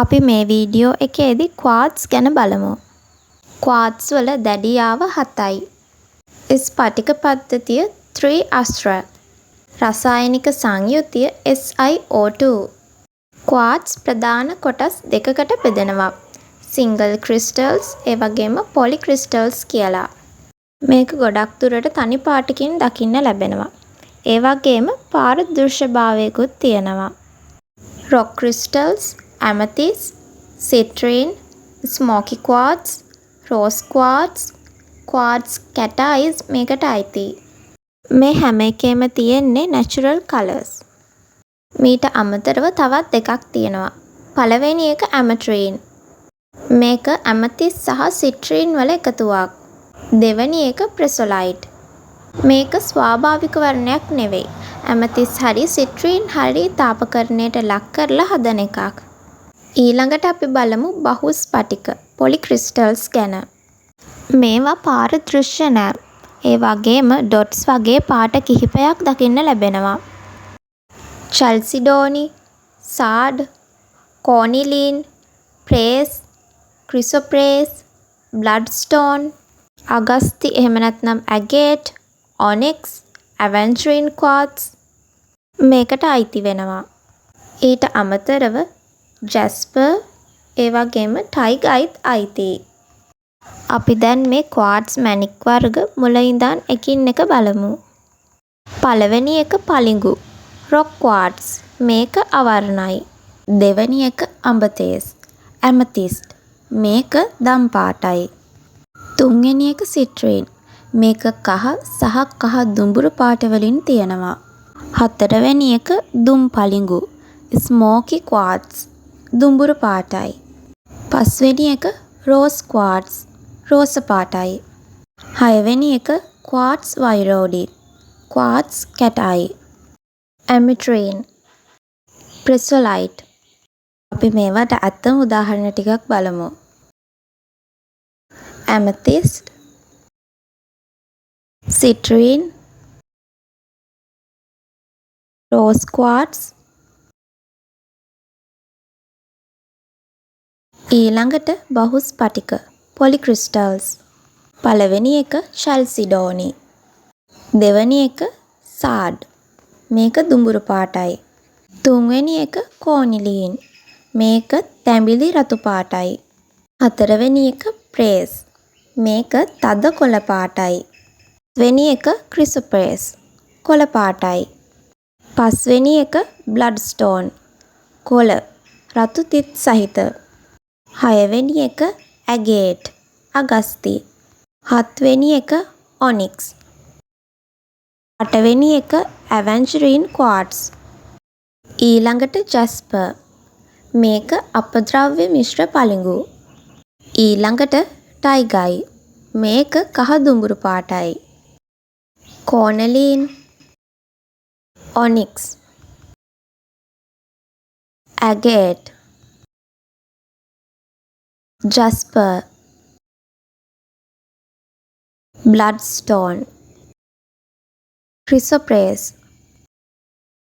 අපි මේ වීඩියෝ එකේදී ක්වාට්ස් ගැන බලමු. ක්වාට්ස් වල දැඩියාව 7යි. ස්ඵටික පද්ධතිය ත්‍රි අස්ත්‍ර. රසායනික සංයුතිය SiO2. ක්වාට්ස් ප්‍රධාන කොටස් දෙකකට බෙදෙනවා. සිංගල් ක්‍රිස්ටල්ස් ඒ වගේම පොලි ක්‍රිස්ටල්ස් කියලා. මේක ගොඩක් දුරට තනි පාටකින් දකින්න ලැබෙනවා. ඒ වගේම පාරදෘශ්‍යභාවයකුත් තියෙනවා. Rock crystals, amethyst, citrine, smoky quartz, rose quartz, quartz cat eyes මේකට අයිතියි. මේ හැම එකේම තියෙන්නේ නැචරල් කලර්ස්. මීට අමතරව තවත් දෙකක් තියෙනවා. පළවෙනි එක ඇමට්‍රීන්. මේක ඇමතිස් සහ සිට්‍රීන් වල එකතුවක්. දෙවැනි එක ප්‍රෙසොලයිට්. මේක ස්වාභාවික වර්ණයක් නෙවෙයි. ඇමතිස් හරි සිට්‍රීන් හරි තාපකරණයට ලක් කරලා හදන එකක්. ඊළඟට අපි බලමු බහුස්ඵටික පොලි ක්‍රිස්ටල්ස් ගැන. මේවා පාරදෘශ්‍ය නෑ. ඒ වගේම ඩොට්ස් වගේ පාට කිහිපයක් දකින්න ලැබෙනවා. චැල්සිඩෝනි, සාඩ්, කෝනිලීන්, ප්‍රේස්, ක්‍රිසොප්‍රේස්, බ්ලඩ්ස්ටෝන්, අගස්ති එහෙම නැත්නම් ඇගේට්, ඔනික්ස්, ඇවෙන්චරින් ක්වාට්ස් මේකට අයිති වෙනවා. ඊට අමතරව ජැස්පර් ඒ වගේම ටයිගර් අයිත් අයිතියි. අපි දැන් මේ ක්වාට්ස් මැණික් වර්ග මුල ඉඳන් එකින් එක බලමු. පළවෙනි එක පළිඟු රොක් ක්වාට්ස්. මේක අවර්ණයි. දෙවැනි එක අඹතේස් ඇමතිස්ට්. මේක දම් පාටයි. තුන්වෙනි එක සිට්‍රීන්. මේක කහ සහ කහ දුඹුරු පාට වලින් තියෙනවා. හතරවෙනි එක දුම් පළිඟු ස්මෝකි ක්වාට්ස් දුඹුරු පාටයි. පස්වෙනි එක රෝස් ක්වාට්ස් රෝස පාටයි. හයවෙනි එක ක්වාට්ස් වෛරෝඩි ක්වාට්ස් කැට් අයි. ඇමිට්‍රීන්, ප්‍රෙසොලයිට්. අපි මේවට ඇත්තම උදාහරණ ටිකක් බලමු. ඇමතිස්ට්, සිට්‍රීන්, රෝස් ක්වාට්ස්. ඊළඟට බහුස්ඵටික පොලි ක්‍රිස්ටල්ස්. පළවෙනි එක චැල්සිඩෝනි. දෙවැනි එක සාඩ්. මේක දුඹුරු පාටයි. තුන්වෙනි එක කෝනිලීන්. මේක තැඹිලි රතු පාටයි. හතරවෙනි එක ප්‍රේස්. මේක තද කොළ පාටයි. වෙනි එක ක්‍රිසොප්‍රේස්. කොළ පාටයි. පස්වෙනි එක බ්ලඩ්ස්ටෝන්. කොළ රතු තිත් සහිත. හයවෙනි එක ඇගේට් අගස්ති. හත්වෙනි එක ඔනික්ස්. අටවෙනි එක ඇවෙන්චරින් ක්වාට්ස්. ඊළඟට ජැස්පර්. මේක අපද්‍රව්‍ය මිශ්‍ර පළිඟු. ඊළඟට ටයිගයි. මේක කහ දුඹුරු පාටයි. කෝනලීන්, ඔනික්ස්, ඇගේට්, ජැස්පර්, බ්ලඩ්ස්ටෝන්, ක්‍රිසොප්‍රේස්.